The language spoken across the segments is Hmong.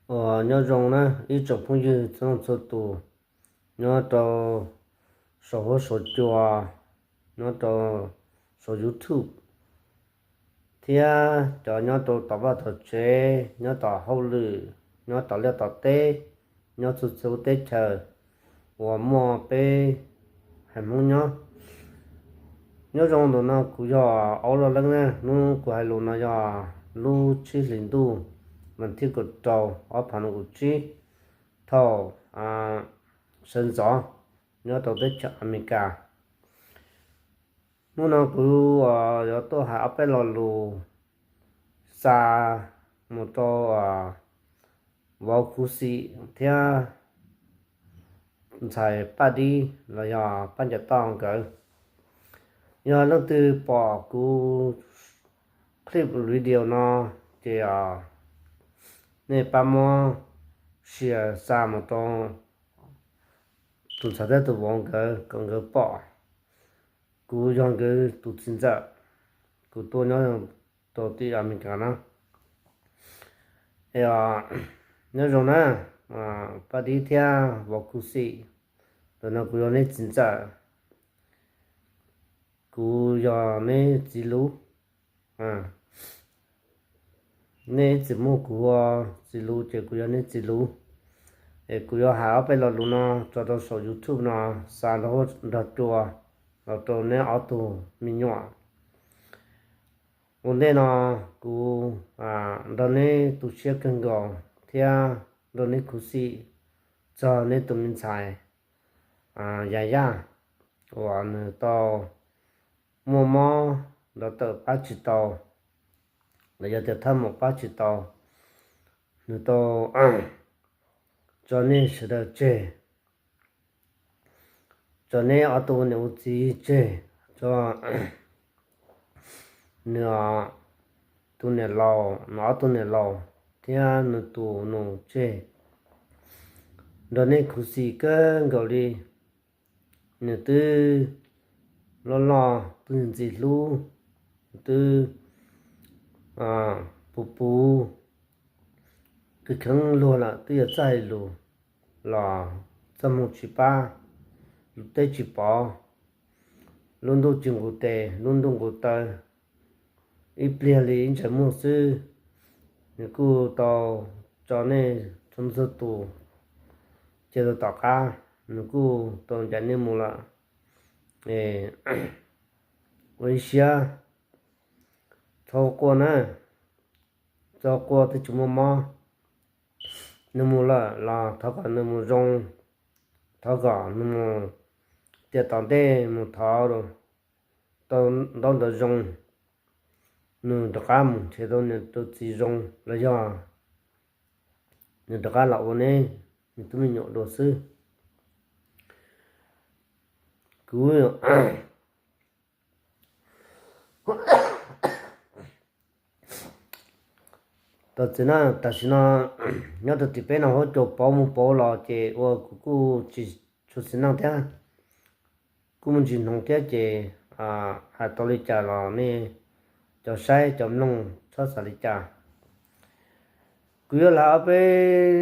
Uas nyob zoo na ib tsoom phooj ywg txhua leej txhua tus, nyob rau saum huab saum cua, nyob rau saum YouTube, thiab cov nyob rau tom vaj tom tsev, nyob tom hauj lwm, nyob tom liaj tom teb, nyob txhua txhua lub teb chaws uas muaj peb haiv Hmoob nyob. Nyob zoo ntawm no kuv yog Aub Loj Leeb na. Hnub kuv hais lus no yog lub tsib hlis ntuj vas thib kaum rau ob phav nees nkaum tsib thaum sawv ntxov nyob rau teb chaws Amelikas. Hnub no kuv yuav tuaj hais ob peb lo lus xa mus rau vauv Khuv Xim thiab ntxhais Paj Dib los yog Paj Ncav Toj nkawd. Yog leej twg pom kuv clip video no ces nej pab muab share xa mus rau tus ntxhais thiab tus vauv nkawd kom nkawd pom. Kuv yog nkawd tus txiv ntxawm, kuv tuaj nyob rau tim Amelikas na. Nyob zoo na, Paj Dib thiab vauv Khuv Xim, ntawm no kuv yog neb txiv ntxawm, kuv yog neb txiv lus. Nej ib txwm muaj kuv ua txiv lus ces kuv yog neb txiv lus. Es kuv yuav hais ob peb lo lus no tso rau saum YouTube no xa nrog cua los rau neb ob tug me nyuam. Ua ntej no kuv nrog neb tu siab kawg nkaus thiab nrog neb khuv xim txog neb tus me ntxhais Yaj Yaj uas nws tau muaj mob nrov tawm pab tsis tau, los yog tias thaj maum pab tsis tau, nws tau tso nej sawv daws tseg, tso neb ob tug ua niam ua txiv tseg, tso nws tus niam laus, nws ob tug niam laus thiab nws tus nus tseg, nrog nej khuv xim kawg nkaus li. Nws twb loj loj, twb ntxim hlub, nws twb puv puv, kheev kheev luag lawm, twb yuav txawj hais lus los txoj hmoo tsis pab, lus teb tsis pov, lub ntuj tsis nqus tes lub ntuj nqus taw, ib pliag li ib ntsais muag xwb. Nws kuj tau tso nej txhua txhua tus cia rau tom qab, nws kuj tau ncaim nej mus lawm. Ua ib siab txhob quaj na, txhob quaj twb tsis muaj mob. Nws mus lawm los thov kom nws mus zoo, thov kom nws mus tiam tom ntej mus thov tau ntaub ntawv zoo, nws rov qab mus nrhiav tau niam tau txiv zoo los yog nws rov qab los ua neb nws tus me nyuam dua xwb. Kuv Tam sim no, tam sim no nyob rau tim peb no huab cua pauv mus pauv los ces ua kuv kuj tsis tshua xis neej thiab, kuj muaj ntsis hnoov thiab ces hais tau li cas los nej cov saib cov mloog txhob xav li cas. Kuv yuav hais ob peb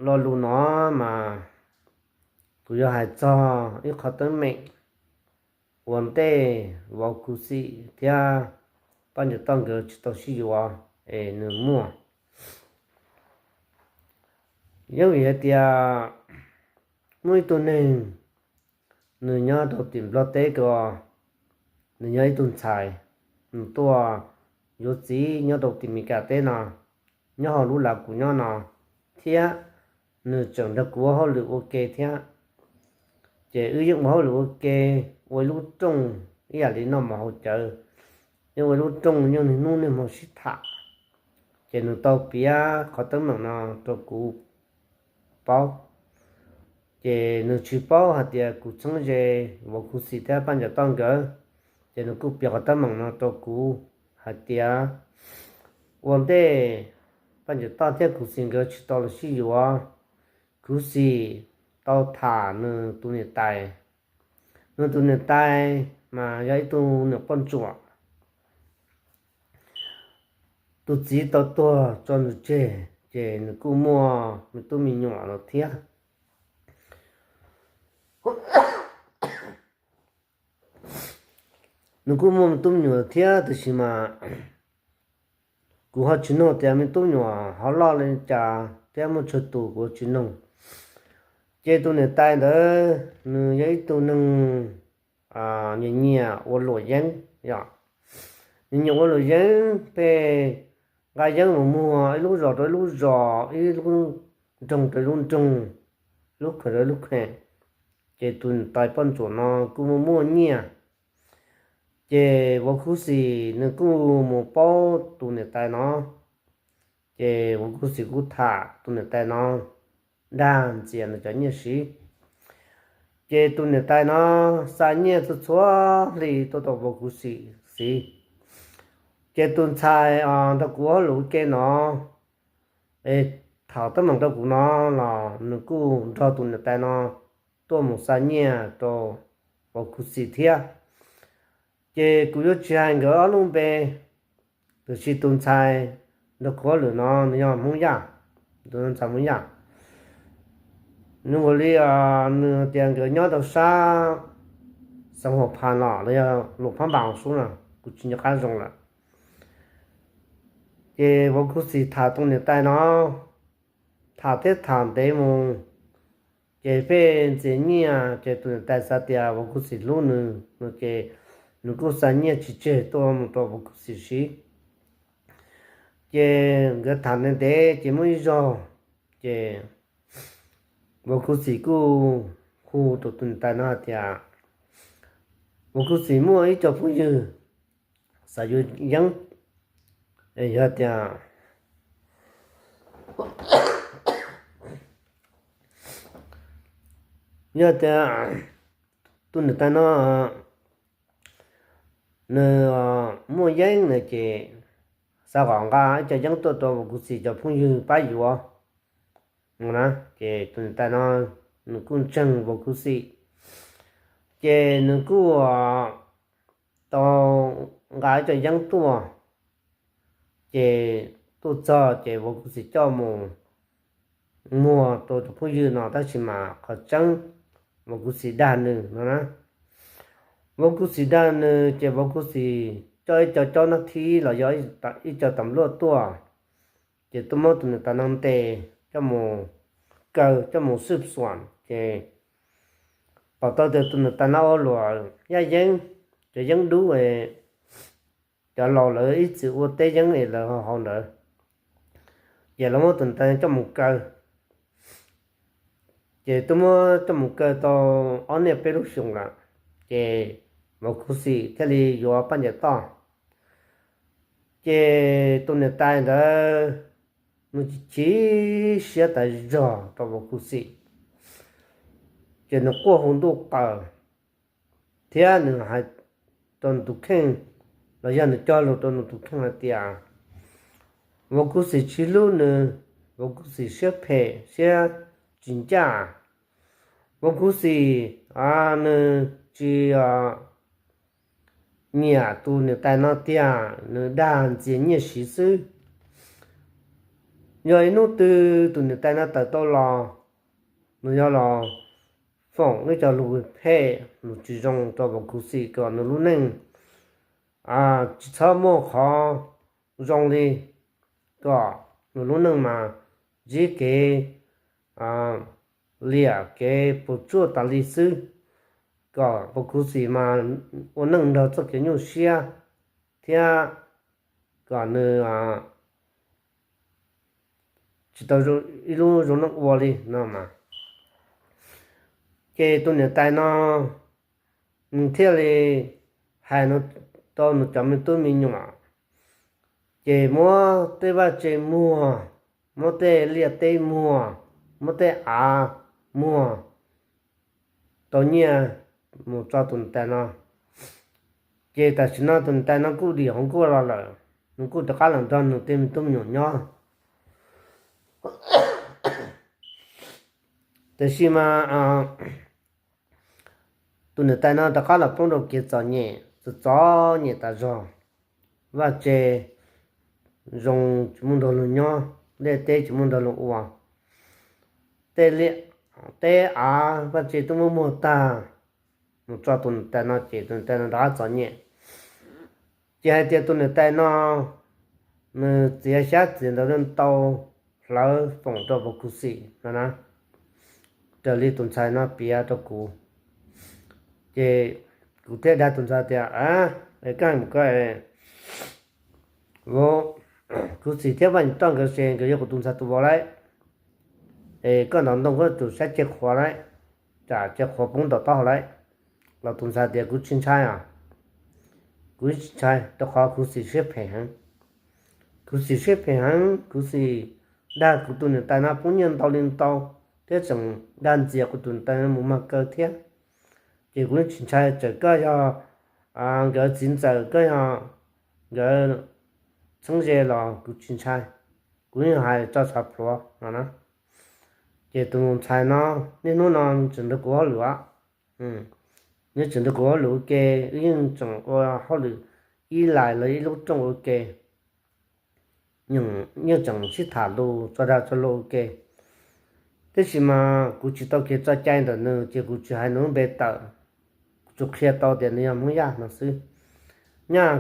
lo lus no mas kuv yuav hais txog ib qho teeb meem ua ntej vauv khuv xim thiab Paj Ncas Toj nkawd tsis tau sib yuav es nws muaj. Yeej vim hais tias muaj ib tug neeg, nws nyob rau tim Nplog teb ko, nws yog ib tug ntxhais, nws tuaj yuav txiv nyob rau tim Meskas teb no, nyob hauv lub lav kuv nyob no, thiab nws tseem nrog kuv ua hauj lwm ua ke thiab. Ces wb yeej ua hauj lwm ua ke, ua ib lub rooj ib yam li noj mov haus cawv, yeej ua ib lub rooj yeej niaj hnub niaj hmo sib tham. Ces nws tau piav qhov teeb meem no rau kuv paub. Ces nws tsis paub hais tias kuv txheeb ze vauv khuv xim thiab Paj Ncas Toj nkawd, ces nws kuj piav qhov teeb meem no rau kuv hais tias ua ntej Paj Ncas Toj thiab khuv xim nkawd tsis tau los sib yuav, khuv xim tau tham nws tus niam tais. Nws tus niam tais mas yog ib tug niam poj ntsuam. Tus txiv tau tuag tso nws tseg, ces nws kuj muaj me tub me nyuam lawm thiab. Nws kuj muaj me tub me nyuam thiab, tiam sis mas kuv ho tsis nug tias me tub me nyuam ho loj li cas thiab muaj tsawg tus, kuv tsis nug. Ces tus niam tais ntawd nws yog ib tug neeg nyiam nyiam ua luam yeeb, nyiam nyiam ua luam yeeb, pheej nqa yeeb mus muag ib lub zos rau ib lub zos, ib lub nroog rau ib lub nroog, lub kheem rau ib lub kheem. Ces tus niam tais poj ntsuam no kuj muaj muaj nyiaj. Ces vauv Khuv Xim nws kuj mus paub tus niam tais no, ces vauv Khuv Xim kuj tham tus niam tais no dag ntxias nws cov nyiaj siv. Ces tus niam tais no xa nyiaj txhua txhua hli tuaj rau vauv Khuv Xim siv. Ces tus ntxhais nrog kuv hauj lwm ua ke no, es thaum teeb meem rau kuv no los nws kuj nrog tus niam tais no tuaj mus xa nyiaj rau vauv Khuv Xim thiab. Ces kuv yuav tsis hais nkawd ob lub npe, tiam sis tus ntxhais nrog kuv hauj lwm no nws yog Hmoob Yaj, tus ntxhais Hmoob Yaj. Nws ua li, nws tias nkawd nyob rau sab Xeev Huas Phas no los yog Luam Phab Npas Xub no, kuv tsis nco qab zoo lawm. Ces vauv Khuv Xim tham tus niam tais no, tham thiab tham ntev mus, ces pheej ntxias nyiaj, ces tus niam tais xav tias vauv Khuv Xim hlub nws no, ces nws kuj xa nyiaj tsis tseg tuaj mus rau vauv Khuv Xim siv. Ces nkawd tham ntev ntev ces muaj ib zaug, ces vauv Khuv Xim kuj hu rau tus niam tais no hais tias vauv Khuv Xim muaj ib co phooj ywg xav yuav yeeb, yog tias, yog tias tus niam tais no nws muaj yeeb no ces xav kom nqa ib co yeeb tuaj rau vauv Khuv Xim cov phooj ywg pab yuav no na. Ces tus niam tais no nws kuj ntseeg vauv Khuv Xim, ces nws kuj tau nqa ib co yeeb tuaj. Ces tuaj txog ces vauv Khuv Xim coj mus muag rau cov phooj ywg no, tab sis mas qhov tseeb vauv Khuv Xim dag nws no na. Vauv Khuv Xim dag nws ces vauv Khuv Xim coj ib co caub nab thib los yog ib co tam luaj tuaj, ces tuaj muab tus niam tais no ntes coj mus kaw, coj mus xwb xuam, ces pom tau tias tus niam tais no ua luam yaj yeeb, cov yeeb dub, cov laus lawv ib txwm ua teb yeeb es lawv haus ntawd, ces lawv muab tus niam tais coj mus kaw. Ces twb muab coj mus kaw tau ob niaj peb lub xyoos lawm, ces vauv Khuv Xim thiaj li yuav Paj Ncaim Toj. Ces tus niam tais ntawd nws chim siab tas zog rau vauv Khuv Xim, ces nws quaj hu ntuj qaws, thiab nws hais rau nws tus kheej, los yog nws cog lus rau nws tus kheej hais tias vauv Khuv Xim tsis hlub nws, vauv Khuv Xim siab phem siab tsis ncaj, vauv Khuv Xim nws tsis nyiam tus niam tais no tiag, nws dag ntxias nyiaj siv xwb. Yog ib hnub twg tus niam tais no tawm tau los, nws yuav los foom ib co lus phem lus tsis zoo rau vauv Khuv Xim kom nws lub neej tsis txhob muaj qhov zoo li, kom nws lub neej mas ntsib kev liam kev puas tsuaj tas li xwb, kom vauv Khuv Xim mas ua neej nrog txoj kev nyuaj siab, thiab kom nws tsis tau ib lub zoo neej ua li no mas. Ces tus niam tais no nws thiaj li hais rau nws cov me tub me nyuam, ces muab tej vaj tse muag, muab tej liaj teb muag, muab tej av muag, tau nyiaj mus tso tus niam tais no. Ces tam sim no tus niam tais no kuj dim hauv nkuaj los lawm, nws kuj rov qab los nrog nws tej me tub me nyuam nyob. Tiam sis mas tus niam tais no rov qab los poob rau kev txom nyem, txom txom nyem tas zog, vaj tse zoo tsis muaj nrog luag nyob. liaj teb tsis muaj nrog luag ua. Tej liaj teb av vaj tse twb muab muag tag, mus tso tus niam tais no ces tus niam tais no rov qab txom nyem. Ces hais tias tus niam tais no nws txiav xyab txiav ntawv tau hlawv foom rau vauv khuv xim no na, raws li tus ntxhais no piav rau kuv. Ces kuv thiaj dag tus ntxhais tias, koj mus ko, vauv khuv xim thiab vaj nyuam roj nkawd ces nkawd yog kuv tus ntxhais tus vauv lauj, es koj ntaus ntoo koj tsum saib tseg qhuav lauj, tsam tseg qhuav poob ntaus taub hau lauj. Los tus ntxhais tias kuv tsis ntshai os, kuv tsis ntshai rau qhov khuv xim siab phem heev. Khuv xim siab phem heev, khuv xim dag kuv tus niam tais no poob nyiaj ntau li ntau, thiab tseem dag ntxias kuv tus niam tais no mus mag kaw thiab. Ces kuv yeej tsis ntshai, txawm koj yog nkawd txiv ntxawm, koj yog nkawd txheeb ze los kuv tsis ntshai. Kuv yeej hais tso tshav pluav no na. Ces tus ntxhais no niaj hnub no tseem nrog kuv hauj lwm os. Nws tseem nrog kuv hauj lwm ua ke, wb yeej tseem ua hauj lwm ib lais los ib lub rooj ua ke, yeej tseem sib tham lus tso dag tso luag ua ke. Tiam sis mas kuv tsis tau kev tso cai ntawm nws ces kuv tsis hais nws lub npe tawm, kuv tsuas qhia tau tias nws yog Hmoob Yaj no xwb. Nyaj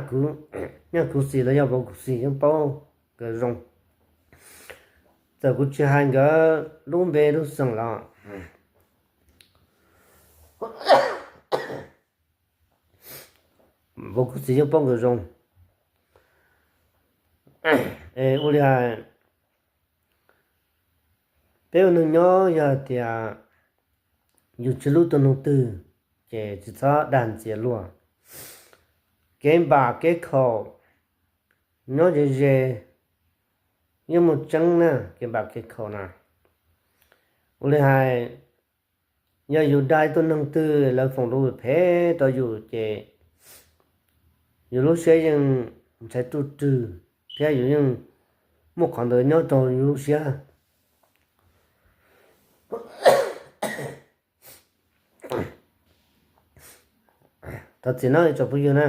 khuv xim los yog vauv khuv xim yeej paub nkawd zoo. Txawm kuv tsis hais nkawd lub npe lub xeem los vauv khuv xim yeej paub nkawd zoo. Es ua li hais, peb ua neeg nyob yog tias yus tsis hlub tus neeg twg ces tsis txhob dag ntxias luag. Kev npam kev khaum nyob ze ze yeej muaj tseeb na, kev npam kev khaum na. Ua li hais, yog yus dag ib tug neeg twg lawv foom lus phem rau yus ces yus lub siab yeej ntshai ruj rwg thiab yus yeej muaj qhov ntawd nyob rau yus lub siab. Thov txim nawb ib tsoom phooj ywg na,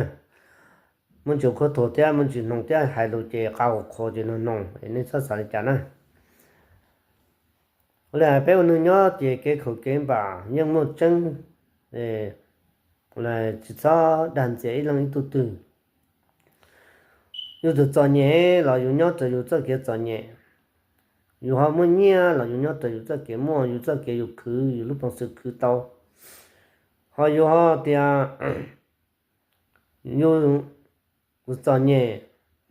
muaj ntsis khuab thuas thiab muaj ntsis hnoos thiab hais lus ces qab qhuav ces hnoos hnoos es nej txhob xav li cas na. Ua li hais peb ua neeg nyob ces kev khaum kev npam yeej muaj tseeb, tsis txhob dag ntxias ib leej ib tug twg. Yus tus txom nyem los yus nyob raws yus txoj kev txom nyem, yus ho muaj nyiaj los yus nyob raws yus txoj kev muaj, yus txoj kev yus khwv, yus lub peev xwm khwv tau. Ho yus ho tias yus txom nyem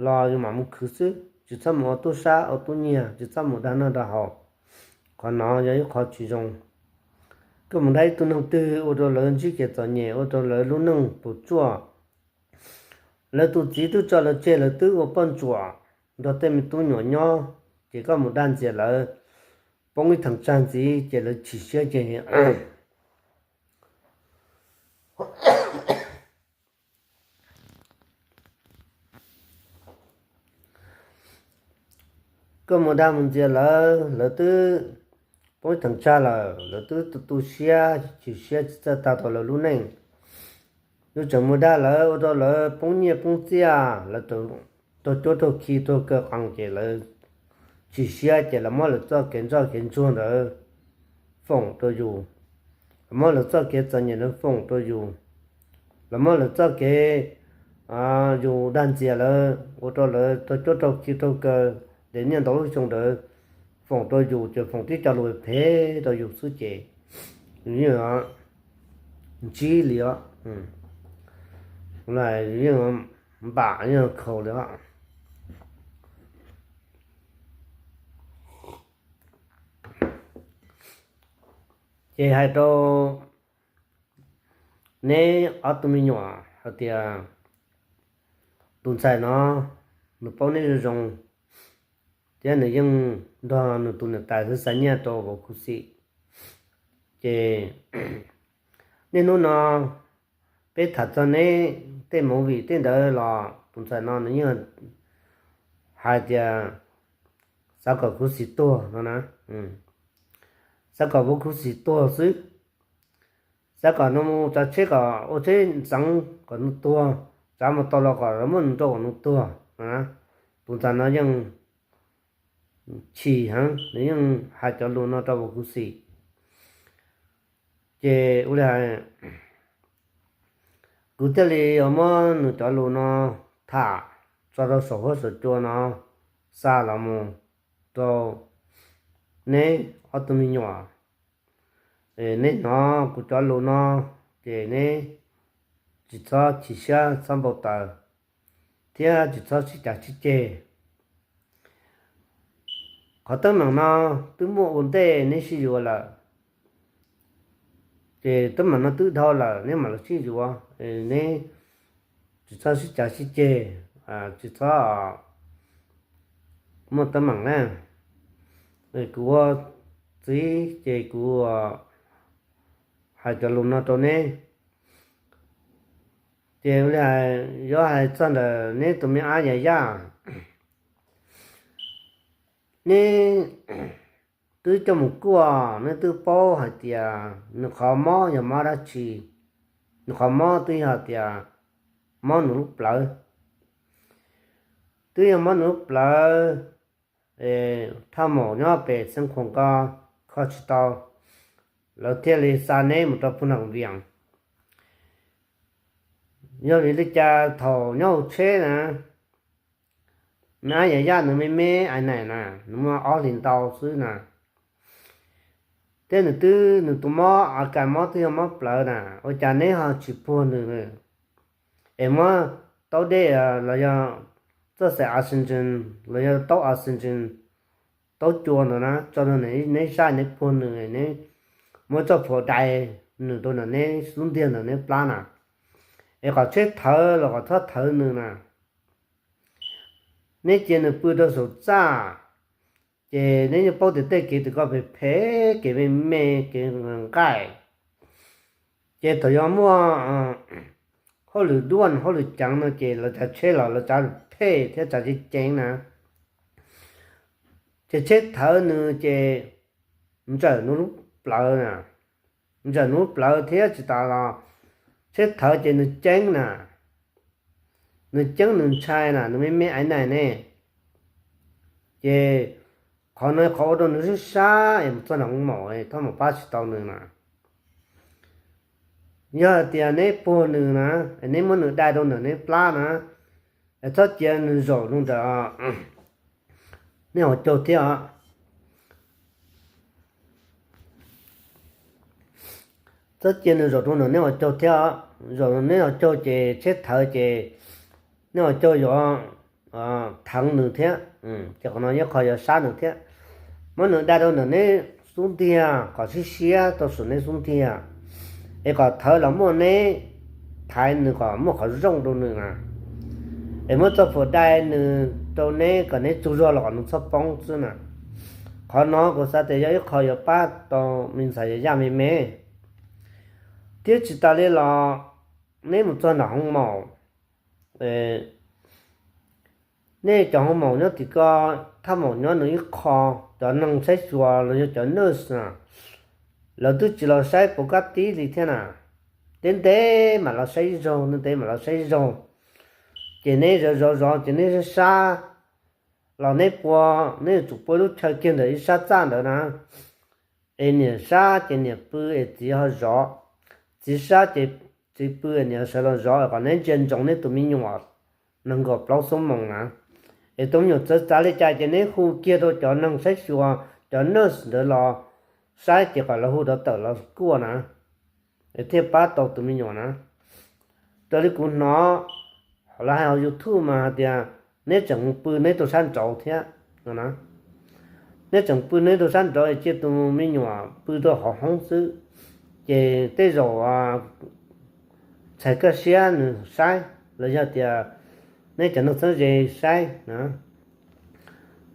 los yus mam mus khwv xwb, tsis txhob mus ua tub sab ua tub nyiag, tsis txhob mus dag noj dag haus. Qhov no yog ib qho tsis zoo. Koj mus dag ib tug neeg twg ua rau lawv ntsib kev txom nyem, ua rau lawv lub neej puas tsuaj, lawv tus txiv twb tso lawv tseg, lawv twb ua poj ntsuam nrog tej me tub nyuam nyob, ces koj mus dag ntxias lawv, poob ib theem tsag ntxiv ces lawv chim siab ces koj mus dag mus ntxias lawv, lawv twb poob ib theem tsag lawm, lawv twb tu tu siab chim siab tsis txawj tau tau lawv lub neej. Yus tseem mus dag lawv ua rau lawv poob nyiaj poob txiaj, lawv raug cuab raug khi raug kaw qees ces lawv chim siab ces lawv muab lawv txoj kev ntsoj kev ntsuag ntawd foom rau yus, lawv muab lawv txoj kev txom nyem ntawd foom rau yus, lawv muab lawv txoj kev yus dag ntxias lawv ua rau lawv raug cuab raug khi raug kaw, ntes nyiaj ntau lub xyoo ntawd foom rau yus, ces foom tib co lus phem rau yus xwb ces yus yeej ntsib li os, yeej npam yeej khaus li os. Ces hais rau neb ob tug me nyuam hais tias tus ntxhais no nws paub neb zoo zoo, thiab nws yeej nrog nws tus niam tais xwb xa nyiaj rau vauv khuv xim. Ces niaj hnub no peb tham txog neb tej movie tej ntawd los tus ntxhais no nws yeej hais tias xav kom khuv xim tuag no na, xav kom vauv khuv xim tuag xwb, xav kom nws mus tsav tsheb kom ua tsheb ntxeev kom nws tuag, tsav mus tau los kom muab nws nrauj kom nws tuag no na. Tus ntxhais no yeej chim heev, nws yeej hais cov lus no rau Vaj Kuv Xim. Ces ua li hais, kuv thiaj li yuav muab nws cov lus no tham tso rau saum huab saum cua no xa los mus rau neb ob tug me nyuam. Neb hnov kuv cov lus no ces neb tsis txhob chim siab txhob npau taws thiab tsis txhob sib cav sib ceg. Qhov teeb meem no twb muaj ua ntej neb sib yuav lawm, ces teeb meem no twb dhau lawm neb mam los sib yuav. Neb tsis txhob sib cav sib ceg, tsis txhob muaj teeb meem na. Kuv ua txiv ces kuv hais cov lus no rau neb. Ces ua li hais, yuav hais txog ntawm neb tus me ab Yaj Yaj, neb twb coj mus kuaj, neb twb paub hais tias nws qhov mob yog mob dab tsi. Nws qhov mob twb yog tias mob nws lub plawv, twb yog mob nws lub plawv. Thaj maum nyob pem Xeev Khuam ko kho tsis tau, lawv thiaj li xa neb mus rau Phu Nam Vias. Yog vim li cas thaum nyob hauv tsheb na, me ab Yaj Yaj nws me me ai naim na, nws muaj ob hlis ntau xwb na, thiab nws twb, nws tus mob a kas mob twb yog mob plawv na, ua cas neb ho tsis puag nws? Es muab taub dej los yog txoj xaim oxygen los yog taub oxygen, taub cua ntawd na tso rau neb saib, neb puag nws, neb muab txoj phuam dai nws rau ntawm neb xub ntiag ntawm neb plab na. Es kom tsheb thawv los kom txhob thawv nws na. Neb cia nws pw rau saum txaj, ces neb yeej paub tias tej kev tim ko phem phem, kev me me, kev nqaij. Ces thaum yog muaj hauj lwm duaj hauj lwm ceev no ces lawv tsav tsheb los lawv tsav phem thiab tsav ceev ceev na. Ces tsheb thawv nws ces ntsawm nws lub plawv na, ntsawm nws lub plawv thiab tsis tas los tsheb thawv ces nws ceeb na, nws ceeb nws ntshai na, nws me me ai naim ne. Ces qhov no qhov ua rau nws sib sab es mus txog nram hoo maum, thaj maum pab tsis tau nws na. Yog hais tias neb puag nws na, neb muab nws dai rau ntawm neb plab na, es txhob cia nws zaum rau ntawm neb hauv caug thiab os. Txhob cia nws zaum rau ntawm neb hauv caug thiab os. Zaum neb hauv caug ces tsheb thawv ces neb hauv caug yuav theev nws thiab, ces qhov no yog qhov yuav sab nws thiab. Muab nws dai rau ntawm neb xub ntiag kom sib siab rau saum neb xub ntiag, es kom thawv los muaj neb thaiv nws kom muaj qhov zoo rau nws na. Es muab txoj phuam dai nws rau neb kom neb tsaug zog los kom nws txhob poob xwb na. Qhov no kuv xav tias yog ib qho yuav pab tau me ntxhais Yaj Yaj me me. Thiab tsis tas li los neb mus txog nram hoo maum, nej cov hoo maum nyob tim ko, thaj maum nyob nws ib qho, cov neeg saib xyuas los yog cov nurse na, lawv twb tsis los saib puas kab tib li thiab na. Ntev ntev mam los saib ib zaug, ntev ntev mam los saib ib zaug. Ces neb zov zov zov ces neb sab sab los neb pua, neb yuav tsum pua lub chaw kiag ntawm ib sab txaj ntawd na. Es niam sab ces niam pw es txiv ho zov, txiv sab ces txiv pw es niam sawv los zov kom neb ntsia ntsoov neb tus me nyuam nees nkaum plaub xuab moos na. Es tus me nyuam txawv txav li cas ces neb hu kiag rau cov neeg saib xyuas, cov nurse ntawd los saib ces kom lawv hu rov tawm los kuaj na, es thiaj pab tau tus me nyuam na. Raws li kuv hnov, lawv hais hauv YouTube mas hais tias neb tseem pw neb rau sab nraud thiab no na. Neb tseem pw neb rau sab nraud es cia tus me nyuam pw rau hauv hoob xwb, ces tej zaum txhais kaj siab nws saib, los yog tias neb cov neeg txheeb ze saib na,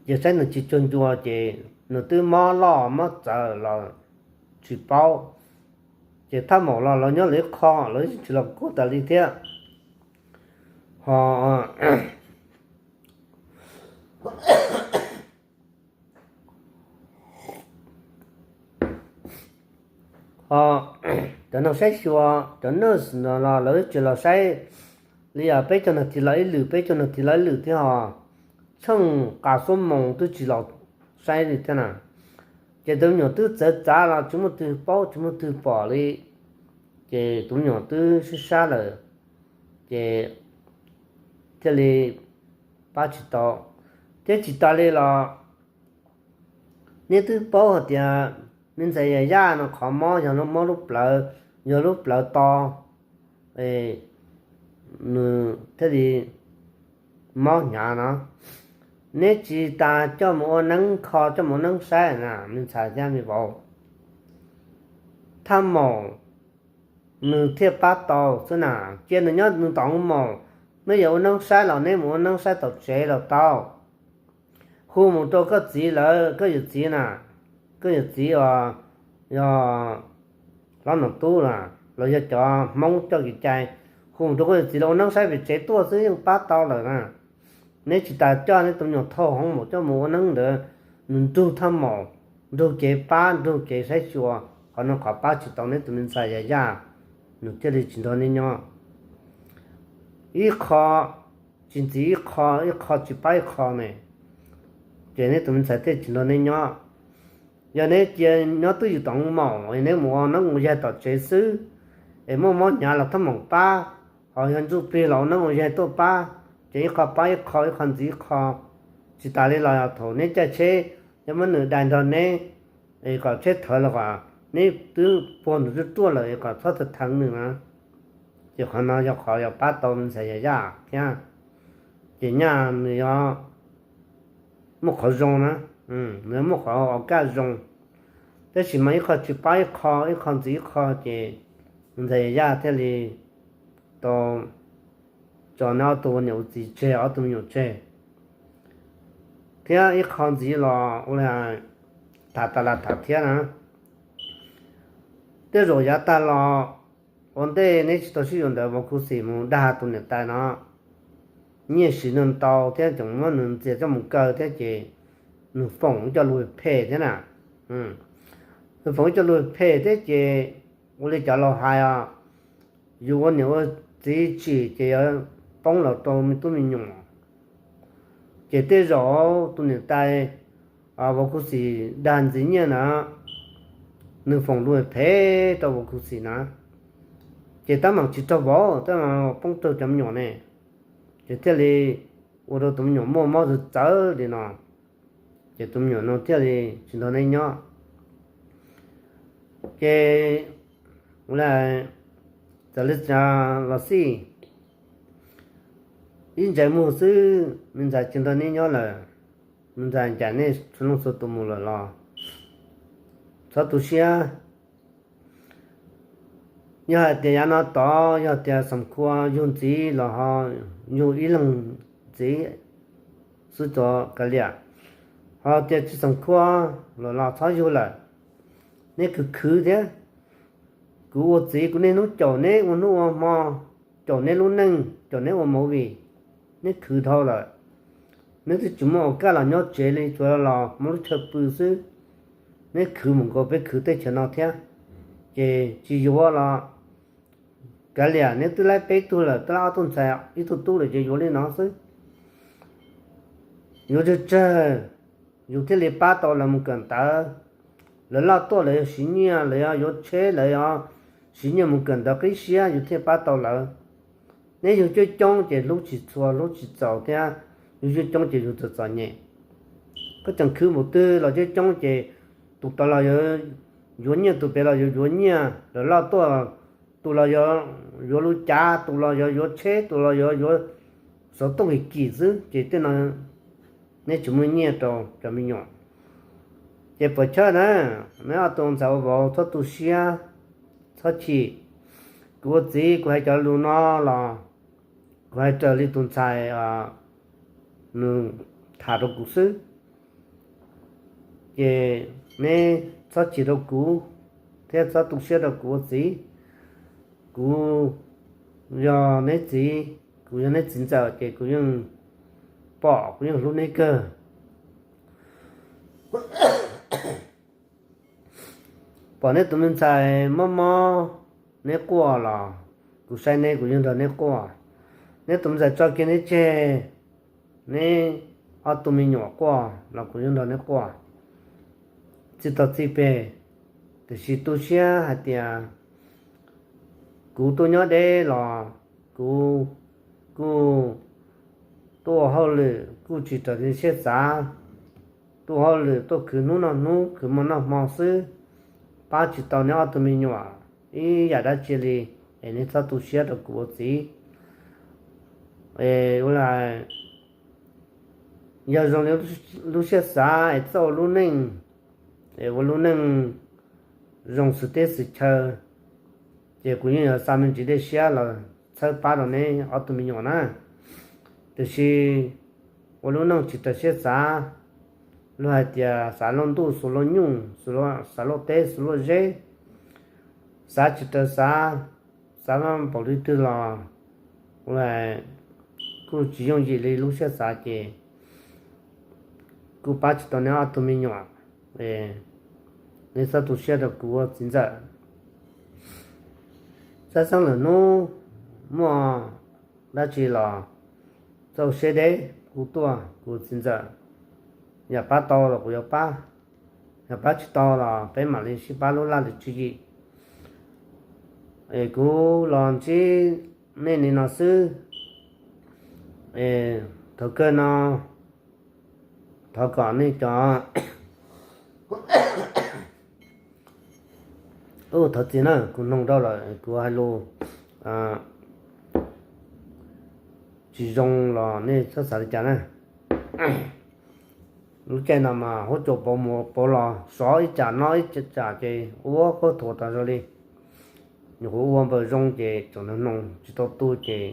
ces saib nws tsis cuag ncua ces nws twb mob loj mob txawv los tsis paub. Ces thaj maum los lawv nyob lawv ib qho, lawv tsis los kuaj tas li thiab. Ho ho cov neeg saib xyuas, cov nurse no los lawv tsis los saib li os, peb caug nas this los ib lwm, peb caug nas this los ib lwm thiab ho tsheej qa xuab moos twb tsis los saib li thiab na. Ces tus me nyuam twb txawv txav los tsis muaj twg paub tsis muaj twg pom li, ces tus me nyuam twb sib sab lawm, ces thiaj li pab tsis tau. Thiab tsis tas li los neb twb paub hais tias me ntxhais Yaj Yaj no qhov mob yog mob lub plawv, yog lub plawv to, nws thiaj li mob hnyav no. Neb tsis tas coj mus ua neeb kho, coj mus ua neeb saib na me ntxhais thiab me vauv, thaj maum nws thiaj pab tau xwb na. Cia nws nyob nws tom maum, neb yuav ua neeb saib los neb mus ua neeb saib tom tsev los tau. Hu mus rau koj txiv lawv, koj yawm txiv na, koj yawm txiv os, yog hlob Nom Tub los yog cov Hmoob coj kev cai, hu mus rau koj yawm txiv los ua neeb saib pem tsev tuaj xwb yeej pab tau lawm na. Neb tsis tas coj neb tus me nyuam thauj hauv maum coj mus ua neeb ntawd, nws nrug thaj maum, nrug kev pab nrug kev saib xyuas, qhov no qhov pab tsis tau neb tus me ntxhais Yaj Yaj, nws thiaj li tsis nrog neb nyob. Ib qho tsis ntxiv ib qho, ib qho tsis pab ib qho ne, ces neb tus me ntxhais thiaj tsis nrog neb nyob. Yog neb cia nyob twj ywm tom maum, neb mus ua neeb ua yaig tom tsev xwb, es muaj mob hnyav los thaj maum pab, ho yog ntsuj plig los ua neeb ua yaig tuaj pab, ces ib qho pab ib qho, ib qho ntxiv ib qho. Tsis tas li los thaum neb caij tsheb, yog muab nws dai nrog neb, es kom tsheb thawv los kom neb twb puag nws ruaj ruaj lawm es kom txhob theev nws na. Ces qhov no yog qhov yog pab tau me ntxhais Yaj Yaj thiab. Ces nyaj nws yog muaj qhov zoo na, nws muaj qhov ua kaj zoo. Tab sis mas ib qho tsis pab ib qho, ib qho ntxiv ib qho, ces me ntxhais Yaj Yaj thiaj li tau tso neb ob tug ua niam ua txiv tseg, ob tug me nyuam tseg. Thiab ib qho ntxiv los ua li tham tas los tham thiab na, tej zaum yav tag los ua ntej neb tsis tau sib yuav ntawd vauv Khuv Xim mus dag tus niam tais no nyiaj siv ntau ntau thiab tseem muab nws ntxias coj mus kaw thiab ces nws foom coj lus phem thiab na. Nws foom coj lus phem thiab ces ua li cov laus hais os, yus ua niam ua txiv tsim ces yuav poob los rau me tub me nyuam. Ces tej zaum tus niam tais vauv Khuv Xim dag ntxiv nyiaj na, nws foom lus phem rau vauv Khuv Xim na, ces tab meeg tsis raug vauv, tab meeg poob raug cov me nyuam ne, ces thiaj li ua rau tus me nyuam muaj mob txawv txawv li no, ces tus me nyuam no thiaj li tsis nrog neb nyob. Ces txawm li cas los xij, ib ntsais muag xwb me ntxhais tsis nrog neb nyob lawm, me ntxhais ncaim nej txhua leej txhua tus mus lawm los txhob tu siab. Yog hais tias yav no tod yog tias Xeem Khua yug ntxiv los ho yug ib leeg ntxiv xwb tso kav liam, ho tias tsis Xeem Khua los los txhob yug lawm. Neb khwv khwv thiab, kuv ua txiv kuv niaj hnub caum neb ua hnub ua hmo, caum neb lub neej, caum neb ua movie, neb khwv dhau lawm. Neb twb tsis muaj ua kaj los nyob tsev li, tsuas los muaj lub chaw pw xwb. Neb khwv mus nkaus peb khwv teb chaws no thiab, ces tsis yuav los kav liam, neb twb laib peb tug lawm, twb laib ob tug ntxhais ib tug tub lawm ces yuav li no xwb. Yuav tsawg tsawg yus thiaj li pab tau lawv mus kawm ntawv. Lawv loj tuaj lawv yog siv nyiaj, lawv yog yuav tsheb, lawv yog siv nyiaj mus kawm ntawv qib siab yus thiaj pab tau lawv. Neb yug coob coob ces hlub tsis txhua hlub tsis txaus thiab, yug coob coob ces yug txom txom nyem. Koj tseem khwv npaum twg los coob coob ces tus tod los yuav yuav nyiaj, tus pem los yuav yuav nyiaj, lawv loj tuaj tus los yuav yuav lub cav, tus los yuav yuav tsheb, tus los yuav yuav xov tooj kim kim xwb ces tej no neb tsis muaj nyiaj rau cov me nyuam. Ces puas chawj na, neb ob tug ntxhais ua vauv txhob tu siab, txhob chim. Kuv ua txiv kuv hais cov lus no los kuv hais raws li tus ntxhais nws tham rau kuv xwb. Ces neb txhob chim rau kuv thiab txhob tu siab rau kuv ua txiv. Kuv yog neb txiv, kuv yog neb txiv ntxawm ces kuv yeej pom kuv yeej hlub neb kawg. Pom neb tus me ntxhais mob mob neb quaj los kuv saib neb kuv yeej nrog neb quaj. Neb tus me ntxhais tso kiag neb tseg, neb ob tug me nyuam quaj los kuv yeej nrog neb quaj. txij tau txij peg, tiam sis tu siab hais tias kuv tuaj nyob deb los kuv kuj tuaj ua hauj lwm kuj tsis raws li siab xav, tuaj ua hauj lwm tuaj khwv hnub noj hnub khwv hmo noj hmo xwb, pab tsis tau neb ob tug me nyuam ib yam dab tsi li, es neb txhob tu siab rau kuv ua txiv. Es ua li, yog zoo li lub siab xav es txawj ua lub neej, es ua lub neej zoo xws teb xws chaw, ces kuv yeej yuav xa me ntsis dej siab los txhawb pab rau neb ob tug me nyuam na. Tiam sis ua lub neej tsis raws siab xav, luag hais tias xav luaj ntuj xuas luaj nyuj, xav luaj teb xuas luaj zeb, xav tsis raws xav, xav npaum li twg los kuj tsis yooj yim li lub siab xav ces kuj pab tsis tau neb ob tug me nyuam. Neb txhob tu siab rau kuv ua txiv ntxawm. Xab xeeb lwm hnub muaj dab tsi los txaus siab deb kuv tuaj kuv txiv ntxawm, yam pab tau los kuv yuav pab, yam pab tsis tau los peb mam li sib pab lub laj lwm tswv yim. Es kuv los ntsib nej li no xwb. Thaum kawg no thov kom nej cov, u thov txim na kuv noog rau lawm kuv hais lus tsis zoo los nej txhob xav li cas na. Lub caij no mas huab cua pauv mus pauv los sov ib tsam no ib tsam ces ua khaub thuas tas zog li. Nyuam qhuav ua npaws zoo ces tseem nug noog tsis tau tu ces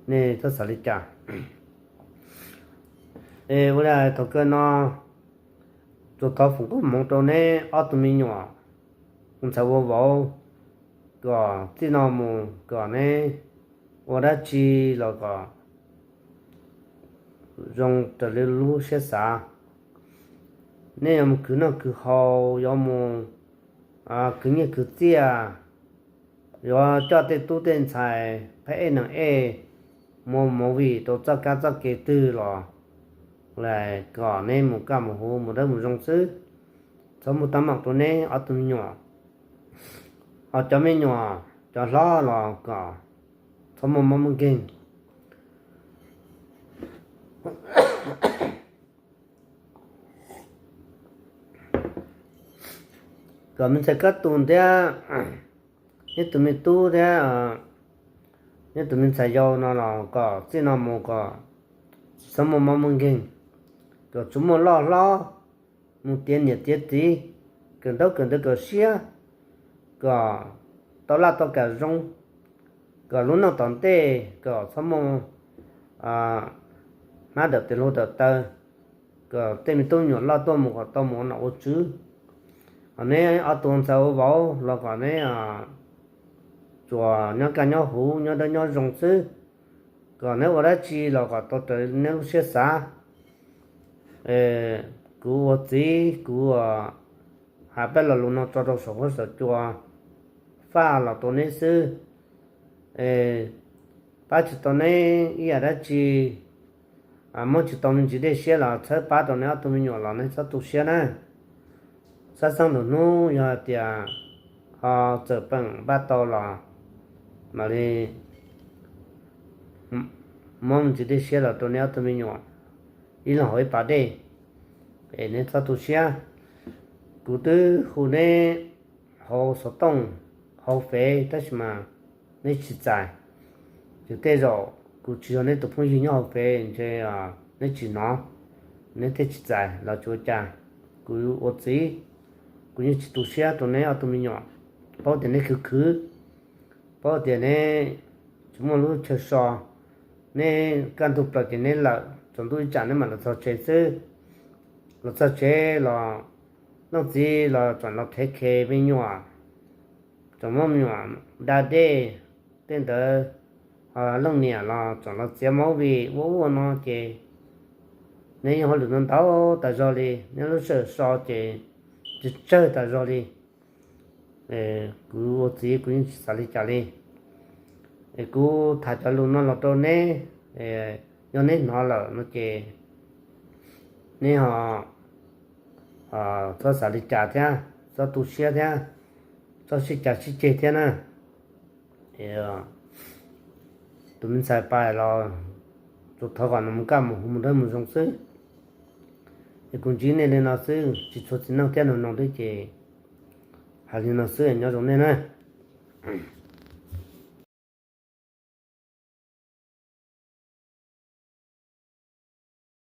nej txhob xav li cas. Es ua li thaum kawg no tsuas thov foom koob hmoov rau neb ob tug me nyuam, ntxhais ua vauv, kom txij no mus kom neb ua dab tsi los kom zoo raws li lub siab xav. Nej yuav mus khwv noj khwv haus, yuav mus khwv nyiaj khwv txiaj, yuav coj tej tub tej ntxhais phab ej neeg ej mus movie rau txoj kab txoj kev twg los kom neb mus kaj mus huv mus dawb mus zoo xwb. Txhob muaj teeb meem rau neb ob tug me nyuam. Ho cov me nyuam cov hlob los kom txhob muaj mob muaj nkeeg. Kom me ntxhais Kab Tus thiab neb tus me tub thiab neb tus me ntxhais yau no los kom txij no mus kom tsis txhob muaj mob muaj nkeeg, kom tsuas muaj loj hlob mus tiav niam tiav txiv, kawm ntaub kawm ntawv kawm siab, kom tau laj tau kam zoo, kom lub neej tom ntej kom txhob muaj hnab dawm tes hluas dawm taw, kom tej me tub me nyuam loj tuaj mus kom tau mus ua nom ua tswv. Ho neb ob tug ntxhais ua vauv los kom neb tsuas nyob kaj nyob huv nyob dawb nyob zoo xwb, kom neb ua dab tsi los kom tau raws neb lub siab xav. Kuv ua txiv kuv hais peb lo lus no tso rau saum huab saum cua faj los rau neb xwb. Pab tsis tau neb ib yam dab tsi, muab tsis tau me ntsis dej siab los txhawb pab rau neb ob tug me nyuam los neb txhob tu siab na. Xab xeeb lwm hnub yog hais tias ho txawm peem npaj tau los mam li muab me ntsis dej siab los rau neb ob tug me nyuam ib leeg hauv ib pas dej, es neb txhob tu siab. Kuv twb hu neb hauv xov tooj, hauv fev tab sis mas neb tsis txais. Yog tej zaum kuv tsis yog neb tus phooj ywg nyob hauv fev ntshe neb tsis hnov, neb thiaj tsis txais los tsis ua cas. Kuv ua txiv, kuv yeej tsis tu siab rau neb ob tug me nyuam. Paub tias neb khwv khwv, paub tias neb tsis muaj lub chaw so, neb kaj ntug plaws ces neb lawm, tsaus ntuj ib tsam neb mam los txog tsev xwb. Los txog tsev los leej txiv los tseem los thev khe me nyuam, tseem muab me nyuam da dej, tej ntawd, leej niam los tseem los txiav movie ua ua no ces neb yeej hauj lwm ntau ntau tas zog li, neb lub sij hawm so ces tsawg tsawg tas zog li. Kuv ua txiv kuv yeej tsis xav li cas li. Es kuv tham cov lus no los rau neb, yog neb hnov lawm no ces neb ho txhob xav li cas thiab, txhob tu siab thiab, txhob sib cav sib ceg thiab na. Tus me ntxhais pais los tsuas thov kom nws mus kaj mus hu mus dawb mus zoo xwb. Es kuv ntsib nej li no xwb, tsis txhua txiv neej thiab no no thiab ces hais li no xwb, nyob zoo nej na.